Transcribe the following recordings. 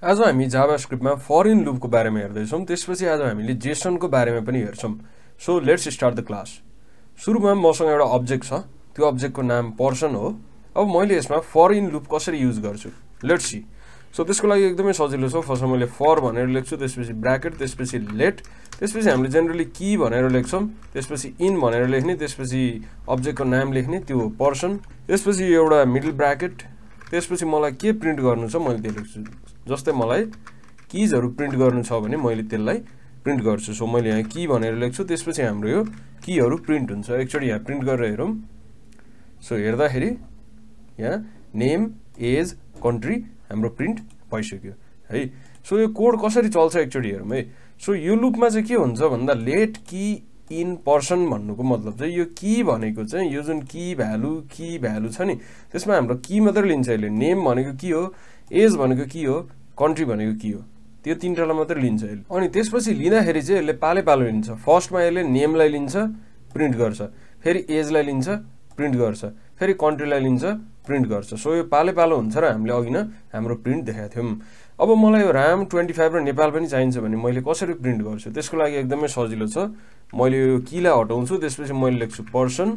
आज हामी जावास्क्रिप्टमा for in लुपको बारेमा हेर्दैछौँ। त्यसपछि आज हामीले जेसनको बारेमा पनि हेर्छौँ। So let's start the class. सुरुमा मसँग एउटा अब्जेक्ट छ, त्यो अब्जेक्टको नाम पर्सन हो। अब मैले यसमा फर इन लुप कसरी युज गर्छु लेट्स सी। सो त्यसको लागि एकदमै सजिलो छ। फर्स्टमा मैले फर भनेर लेख्छु, त्यसपछि ब्राकेट, त्यसपछि लेट, त्यसपछि हामीले जेनरली की भनेर लेख्छौँ, त्यसपछि इन भनेर लेख्ने, त्यसपछि अब्जेक्टको नाम लेख्ने, त्यो हो पर्सन, त्यसपछि एउटा मिडल ब्राकेट, त्यसपछि मलाई के प्रिन्ट गर्नु छ मैले त्यो लेख्छु। जस्तै मलाई किजहरू प्रिन्ट गर्नु छ भने मैले त्यसलाई प्रिन्ट गर्छु। सो मैले यहाँ की भनेर लेख्छु, त्यसपछि हाम्रो यो कीहरू प्रिन्ट हुन्छ। एकचोटि यहाँ प्रिन्ट गरेर हेरौँ। सो हेर्दाखेरि यहाँ नेम, एज, कन्ट्री हाम्रो प्रिन्ट भइसक्यो है। सो यो कोड कसरी चल्छ एकचोटि हेरौँ है। सो यो लुपमा चाहिँ के हुन्छ भन्दा लेट की इन पर्सन भन्नुको मतलब चाहिँ यो की भनेको चाहिँ यो जुन की भ्यालु छ नि, त्यसमा हाम्रो की मात्रै लिन्छ यसले। नेम भनेको के हो, एज भनेको के हो, कन्ट्री भनेको के हो, त्यो तीनटालाई मात्रै लिन्छ यसले। अनि त्यसपछि लिँदाखेरि चाहिँ यसले पाले पालो लिन्छ। फर्स्टमा यसले नेमलाई लिन्छ, प्रिन्ट गर्छ, फेरि एजलाई लिन्छ, प्रिन्ट गर्छ, फेरि कन्ट्रीलाई लिन्छ, प्रिन्ट गर्छ। सो यो पाले पालो हुन्छ र हामीले अघि न हाम्रो प्रिन्ट देखाएको थियौँ। अब मलाई यो राम 25 र नेपाल पनि चाहिन्छ भने मैले कसरी प्रिन्ट गर्छु त्यसको लागि एकदमै सजिलो छ। मैले यो कीलाई हटाउँछु, त्यसपछि मैले लेख्छु पर्सन,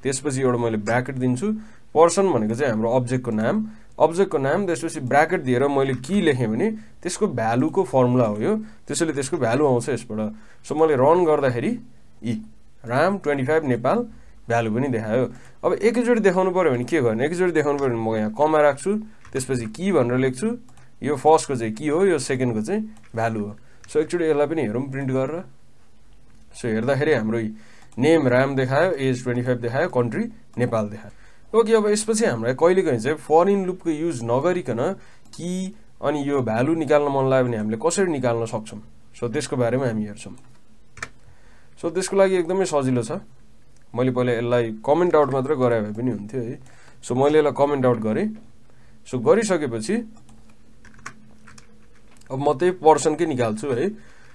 त्यसपछि एउटा मैले ब्राकेट दिन्छु। पर्सन भनेको चाहिँ हाम्रो अब्जेक्टको नाम, त्यसपछि ब्राकेट दिएर मैले की लेखेँ भने त्यसको भ्यालुको फर्मुला हो यो, त्यसैले त्यसको भ्यालु आउँछ यसबाट। सो मैले रन गर्दाखेरि राम 25 नेपाल भ्यालु पनि देखायो। अब एकैचोटि देखाउनु पऱ्यो भने के गर्ने, एकैचोटि देखाउनु पऱ्यो भने म यहाँ कमा राख्छु, त्यसपछि की भनेर लेख्छु। यो फर्स्टको चाहिँ की हो, यो सेकेन्डको चाहिँ भ्यालु हो। सो एकचोटि यसलाई पनि हेरौँ प्रिन्ट गरेर। सो हेर्दाखेरि हाम्रो नेम राम देखायो, एज 25 देखायो, कन्ट्री नेपाल देखायो। ओके, अब यसपछि हामीलाई कहिलेकाहीँ चाहिँ फर इन लुपको युज नगरिकन की अनि यो भ्यालु निकाल्न मन लाग्यो भने हामीले कसरी निकाल्न सक्छौँ सो त्यसको बारेमा हामी हेर्छौँ। सो त्यसको लागि एकदमै सजिलो छ। मैले पहिला यसलाई कमेन्ट आउट मात्र गरे भए पनि हुन्थ्यो है। सो मैले यसलाई कमेन्ट आउट गरेँ। सो गरिसकेपछि अब म त्यही पर्सनकै निकाल्छु है।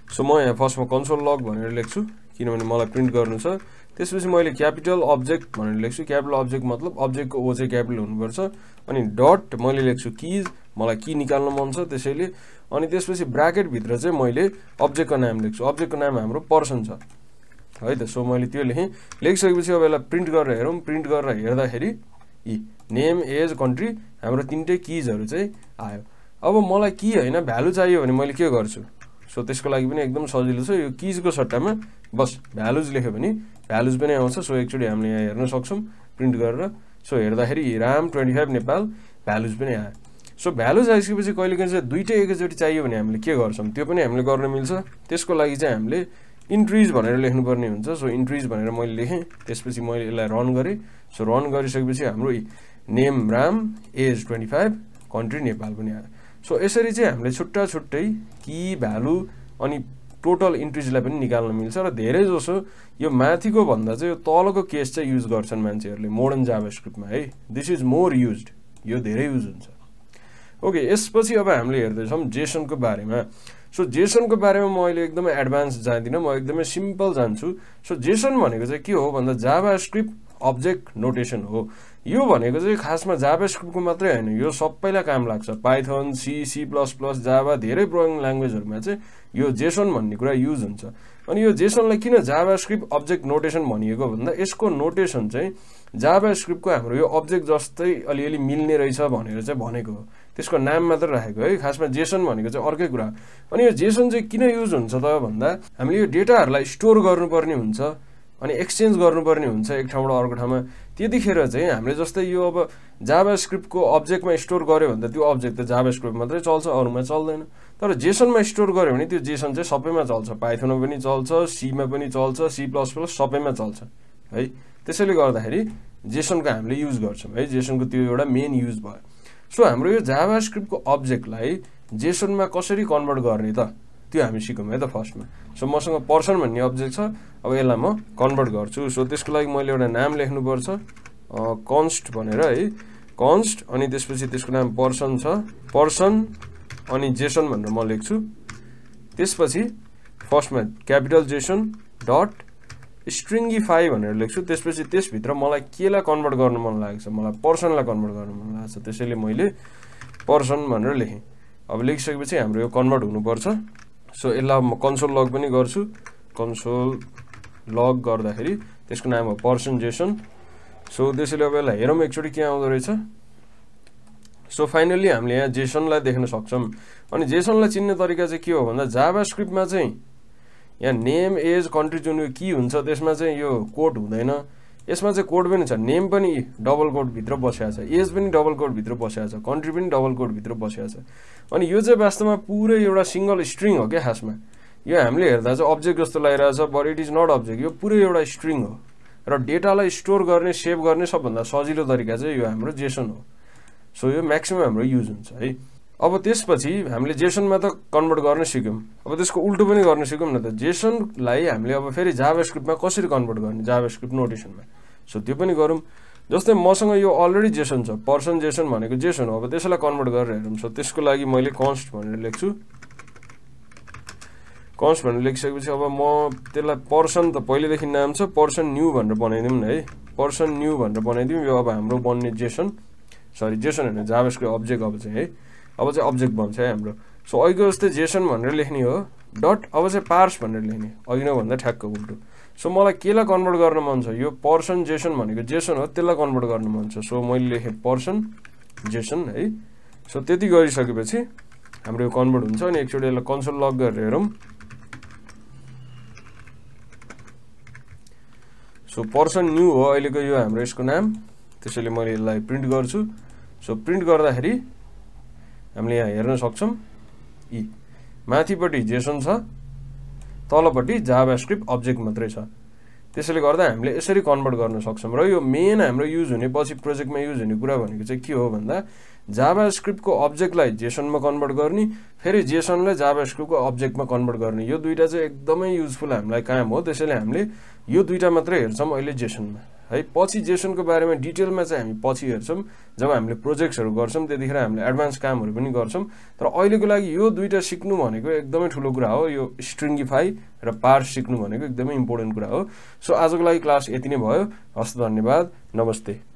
सो म यहाँ फर्स्टमा कन्सोल लग भनेर लेख्छु किनभने मलाई प्रिन्ट गर्नु छ। त्यसपछि मैले क्यापिटल अब्जेक्ट भनेर लेख्छु। क्यापिटल अब्जेक्ट मतलब अब्जेक्टको ओ चाहिँ क्यापिटल हुनुपर्छ। अनि डट मैले लेख्छु किज, मलाई की निकाल्न मन छ त्यसैले। अनि त्यसपछि ब्राकेटभित्र चाहिँ मैले अब्जेक्टको नाम लेख्छु। अब्जेक्टको नाम हाम्रो पर्सन छ है त। सो मैले त्यो लेखेँ। लेखिसकेपछि अब यसलाई प्रिन्ट गरेर हेरौँ। प्रिन्ट गरेर हेर्दाखेरि नेम, एज, कन्ट्री हाम्रो तिनटै किजहरू चाहिँ आयो। अब मलाई की होइन भ्यालु चाहियो भने मैले के गर्छु सो त्यसको लागि पनि एकदम सजिलो छ। यो किजको सट्टामा बस भ्यालुज लेख्यो भने भ्यालुज पनि आउँछ। सो एकचोटि हामीले यहाँ हेर्न सक्छौँ प्रिन्ट गरेर। सो हेर्दाखेरि राम 25 नेपाल भ्यालुज पनि आयो। सो भ्यालुज आइसकेपछि कहिलेकाहीँ चाहिँ दुइटै एकैचोटि चाहियो भने हामीले के गर्छौँ त्यो पनि हामीले गर्न मिल्छ। त्यसको लागि चाहिँ हामीले इन्ट्रिज भनेर लेख्नुपर्ने हुन्छ। सो इन्ट्रिज भनेर मैले लेखेँ, त्यसपछि मैले यसलाई रन गरेँ। सो रन गरिसकेपछि हाम्रो name Ram, age 25, country Nepal पनि आयो। सो यसरी चाहिँ हामीले छुट्टा छुट्टै की, भ्यालु अनि टोटल इन्ट्रिजलाई पनि निकाल्न मिल्छ। र धेरै जसो यो माथिको भन्दा चाहिँ यो तलको केस चाहिँ युज गर्छन् मान्छेहरूले मोडर्न जावास्क्रिप्टमा है। दिस इज मोर युज्ड, यो धेरै युज हुन्छ। ओके, यसपछि अब हामीले हेर्दैछौँ जेसनको बारेमा। सो जेसनको बारेमा म अहिले एकदमै एडभान्स जाँदिनँ, म एकदमै सिम्पल जान्छु। सो जेसन भनेको चाहिँ के हो भन्दा जावास्क्रिप्ट अब्जेक्ट नोटेसन हो। यो भनेको चाहिँ खासमा जावास्क्रिप्टको मात्रै होइन, यो सबैलाई काम लाग्छ। पाइथन, C++, जावा धेरै प्रोग्रामिङ ल्याङ्ग्वेजहरूमा चाहिँ यो जेसन भन्ने कुरा युज हुन्छ। अनि यो जेसनलाई किन जावास्क्रिप्ट अब्जेक्ट नोटेसन भनिएको भन्दा यसको नोटेसन चाहिँ जावास्क्रिप्टको हाम्रो यो अब्जेक्ट जस्तै अलिअलि मिल्ने रहेछ भनेर चाहिँ भनेको हो। त्यसको नाम मात्र राखेको है। खासमा जेसन भनेको चाहिँ अर्कै कुरा। अनि यो जेसन चाहिँ किन युज हुन्छ त भन्दा हामीले यो डेटाहरूलाई स्टोर गर्नुपर्ने हुन्छ अनि एक्सचेन्ज गर्नुपर्ने हुन्छ एक ठाउँबाट अर्को ठाउँमा। त्यतिखेर चाहिँ हामीले जस्तै यो अब जावास्क्रिप्टको अब्जेक्टमा स्टोर गर्यो भन्दा त्यो अब्जेक्ट त जावास्क्रिप्ट मात्रै चल्छ, अरूमा चल्दैन। तर जेसनमा स्टोर गर्यो भने त्यो जेसन चाहिँ सबैमा चल्छ। पाइथनमा पनि चल्छ, सीमा पनि चल्छ, C++ सबैमा चल्छ है। त्यसैले गर्दाखेरि जेसनको हामीले युज गर्छौँ है। जेसनको त्यो एउटा मेन युज भयो। सो हाम्रो यो जावास्क्रिप्टको अब्जेक्टलाई जेसनमा कसरी कन्भर्ट गर्ने त त्यो हामी सिकौँ है त फर्स्टमा। सो मसँग पर्सन भन्ने अब्जेक्ट छ, अब यसलाई म कन्भर्ट गर्छु। सो त्यसको लागि मैले एउटा नाम लेख्नुपर्छ, कन्स्ट भनेर है, कन्स्ट। अनि त्यसपछि त्यसको नाम पर्सन छ, पर्सन अनि जेसन भनेर म लेख्छु। त्यसपछि फर्स्टमा क्यापिटल जेसन डट स्ट्रिङ्गिफाई भनेर लेख्छु। त्यसपछि त्यसभित्र मलाई केलाई कन्भर्ट गर्न मन लागेको छ, मलाई पर्सनलाई कन्भर्ट गर्न मन लागेको छ, त्यसैले मैले पर्सन भनेर लेखेँ। अब लेखिसकेपछि हाम्रो यो कन्भर्ट हुनुपर्छ सो यसलाई म कन्सोल लग पनि गर्छु कन्सोल लग गर्दाखेरि त्यसको नाम हो पर्सन जेसन सो त्यसैले अब यसलाई हेरौँ एकचोटि के आउँदो रहेछ सो फाइनली हामीले यहाँ जेसनलाई देख्न सक्छौँ अनि जेसनलाई चिन्ने तरिका चाहिँ के हो भन्दा जाभास्क्रिप्टमा चाहिँ यहाँ नेम एज कन्ट्री जुन यो की हुन्छ त्यसमा चाहिँ यो कोड हुँदैन यसमा चाहिँ कोड पनि छ नेम पनि डबल कोड भित्र बसेको छ एज पनि डबल कोड भित्र बसेको छ कन्ट्री पनि डबल कोड भित्र बसेको छ अनि यो चाहिँ वास्तवमा पुरै एउटा सिंगल स्ट्रिङ हो क्या खासमा यो हामीले हेर्दा चाहिँ अब्जेक्ट जस्तो लागिरहेछ but it is not object यो पुरै एउटा स्ट्रिङ हो र डेटालाई स्टोर गर्ने सेभ गर्ने सबभन्दा सजिलो तरिका चाहिँ यो हाम्रो जेसन हो सो यो म्याक्सिमम हाम्रो युज हुन्छ है अब त्यसपछि हामीले जेसनमा त कन्भर्ट गर्न सिक्यौँ अब त्यसको उल्टो पनि गर्न सिक्यौँ न त जेसनलाई हामीले अब फेरि जाभास्क्रिप्टमा कसरी कन्भर्ट गर्ने जाभास्क्रिप्ट नोटेसनमा सो त्यो पनि गरौँ जस्तै मसँग यो अलरेडी जेसन छ पर्सन जेसन भनेको जेसन हो अब त्यसलाई कन्भर्ट गरेर हेरौँ सो त्यसको लागि मैले कन्स्ट भनेर लेख्छु कन्स्ट भनेर लेखिसकेपछि अब म त्यसलाई पर्सन त पहिलेदेखि नाम छ पर्सन न्यू भनेर बनाइदिउँ न है पर्सन न्यू भनेर बनाइदिउँ यो अब हाम्रो बन्ने जेसन सरी जेसन होइन जाभास्क्रिप्ट अब्जेक्ट अब चाहिँ है अब चाहिँ अब्जेक्ट बन्छ है हाम्रो सो अघिको जस्तै जेसन भनेर लेख्ने हो डट अब चाहिँ पार्स भनेर लेख्ने अघि नै भन्दा ठ्याक्क उल्टो सो मलाई केलाई कन्भर्ट गर्न मन छ यो पर्सन जेसन भनेको जेसन हो त्यसलाई कन्भर्ट गर्न मन छ सो मैले लेखेँ पर्सन जेसन है सो त्यति गरिसकेपछि हाम्रो यो कन्भर्ट हुन्छ अनि एकचोटि यसलाई कन्सोल लग गरेर हेरौँ सो पर्सन न्यू हो अहिलेको यो हाम्रो यसको नाम त्यसैले मैले यसलाई प्रिन्ट गर्छु सो प्रिन्ट गर्दाखेरि हामीले यहाँ हेर्न सक्छौँ यी माथिपट्टि जेसन छ तलपट्टि जाभास्क्रिप्ट अब्जेक्ट मात्रै छ त्यसैले गर्दा हामीले यसरी कन्भर्ट गर्न सक्छौँ र यो मेन हाम्रो युज हुने पछि प्रोजेक्टमा युज हुने कुरा भनेको चाहिँ के हो भन्दा जाभास्क्रिप्टको अब्जेक्टलाई जेसनमा कन्भर्ट गर्ने फेरि जेसनलाई जाभास्क्रिप्टको अब्जेक्टमा कन्भर्ट गर्ने यो दुईटा चाहिँ एकदमै युजफुल हामीलाई काम हो त्यसैले हामीले यो दुईटा मात्रै हेर्छौँ अहिले जेसनमा है पछि जेसनको बारेमा डिटेलमा चाहिँ हामी पछि हेर्छौँ जब हामीले प्रोजेक्ट्सहरू गर्छौँ त्यतिखेर हामीले एडभान्स कामहरू पनि गर्छौँ तर अहिलेको लागि यो दुईटा सिक्नु भनेको एकदमै ठुलो कुरा हो यो स्ट्रिङ्गिफाई र पार्स सिक्नु भनेको एकदमै इम्पोर्टेन्ट कुरा हो सो आजको लागि क्लास यति नै भयो हस् धन्यवाद नमस्ते